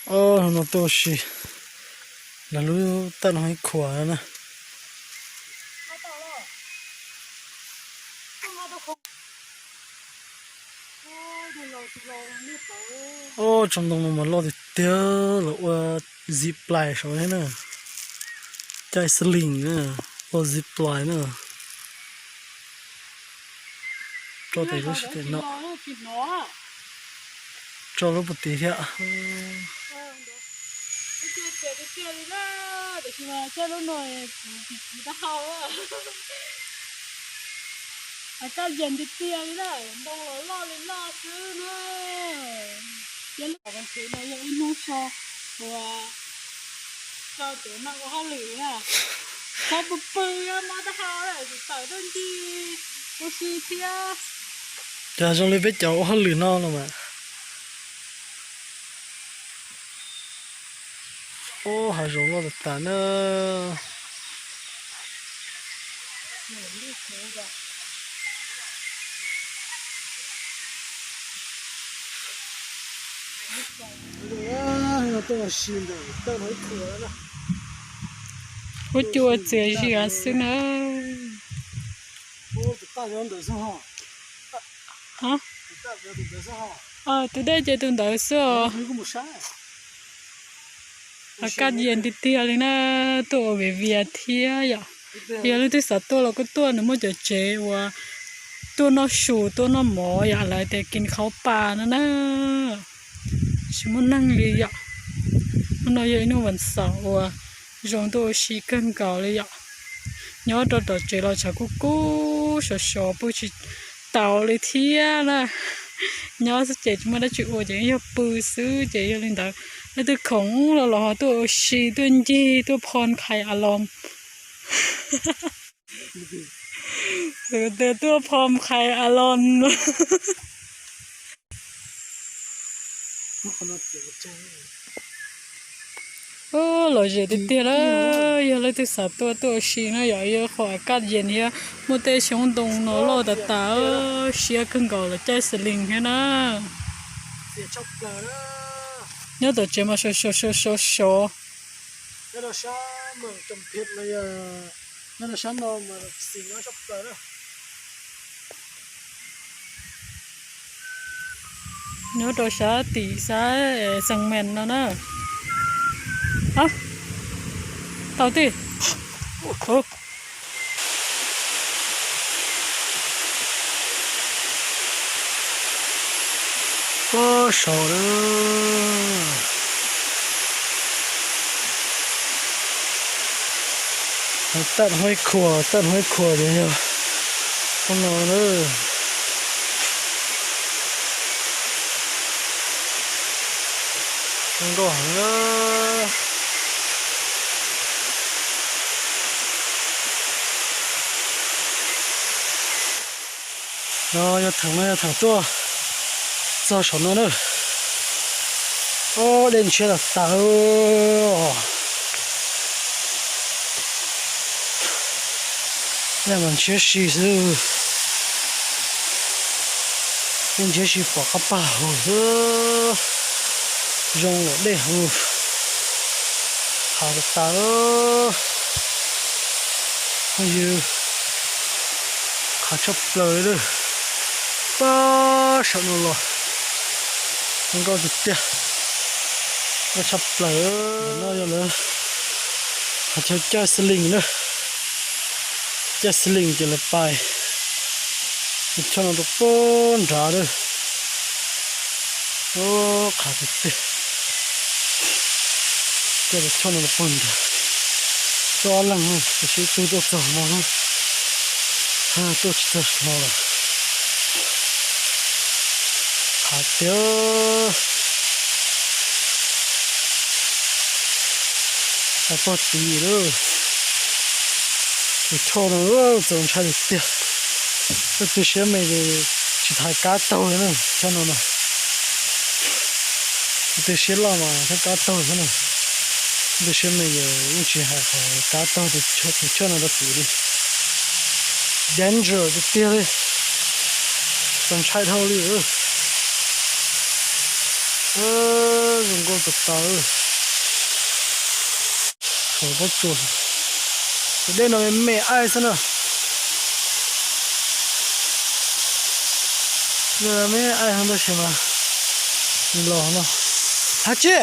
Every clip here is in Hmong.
Os, no tuaj ua si, lawv lub taj no ib khuam na. Os, tsob ntoo no mas loj tiag tiag, lawv ua zip line saum thiab na. Caij sling na, ua zip line na. Tso tes lub sib tes no, tso lub puag tid thiab. Kab yees tiag tiag li na, ntoo los loj li loj xwb na. Ces lub qhov kev no yog ib hnub so uas so cov no ua hauj lwm na, so pw pw mob taub hau lawm, tawm tuaj ncig ua si thiab. Cas zoo li peb cov ua hauj lwm no no mas. Ub, hav zoov loj tas tas na. Ub, cua txias zias xwb na. Tus dej ces tus ntawd xwb os. Kaj yees tiag tiag li na, tuaj ua viv vias thiab yom. Yog leej twg xav tuaj los kuj tuaj, nws muaj cov tsev uas tuaj noj su tuaj noj mov yom, lawv tias kis khaub pas no na. Tsis muaj neeg li yom. Hnub no yog ib hnub vas xaum uas zoo tuaj ua si kawg nkaus li yom. Nyob rau tom tsev los tshav kub kub sov sov pw tsis tau li thiab na. Nyob xwb ces tsis muaj dab tsi ua ces yog pw xwb ces yog li ntawd. Leej twg khoom los los ho tuaj ua si tuaj ncig tuaj phom khais a lom. Tias tuaj phom khais a lom. Ub, lom zem tiag tiag lawm, yog leej twg xav tuaj tuaj ua si na yom, yog qhov kaj yees thiab muaj tej xyoob ntoo no loj tas tas, siab kawg nkaus los caij xas lees thiab na. Nyob tom tsev mas sov sov sov sov. Nyob rau sab tim sab Xeev Mees no na. Tau tij. Pob saud na. Taj hnub ib khuam, taj hnub ib khuam ces yog hnub no na. Zoo nkauj heev. No yog theem no yog theem tuaj txog saum no na. Ob, dej ntshiab tas tas. Dej mas ntshiab si xwb. Dej ntshiab si pom qab pag hauv xwb. Zoo los dej hauv. Qhav tas tas. Phooj ywg, qhav tshaj plaws li. Pab saum no los zoo nkauj tiag tiag. Nkauj tshaj plaws. No yog lawv qhov chaw caij xas lees na. Caij xas lees ces lawv pais tus choj no rau pem nrad lawm. Qhav tiag tiag. Caij tus choj no rau pem nrad. Tuaj ob leeg, tab sis ib tug tuaj txog no, tuaj tsis txog no lawm. Qhav tiag. Tau pog tid lawm. Tus choj no txaus ntshai tiag tiag. Leej twg siab me ces tsis tas kab taug na, choj no na. Leej twg siab loj mas thiaj kab taug xwb na. Leej twg siab me ces yeej tsis hais qhov kab taug tus choj no rau tid li. Danger tiag tiag li. Txaus ntshai dhau li. Nkauj tas tas. Saum pob tsuas, tus dej no me me aib xwb na. Me aib tab sis mas los no, hab tsi.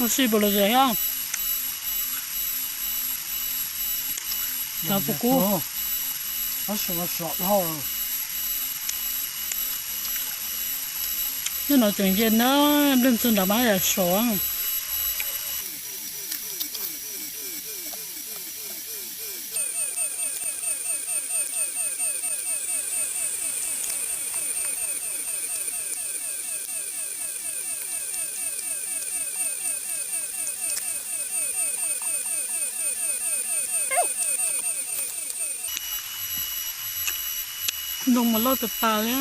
Ua si puas lom zem thiab? Cov puas kub? Hnub no tseem nce na, npleej txug nram mab yam saud. Ntoo mas loj tas tas li.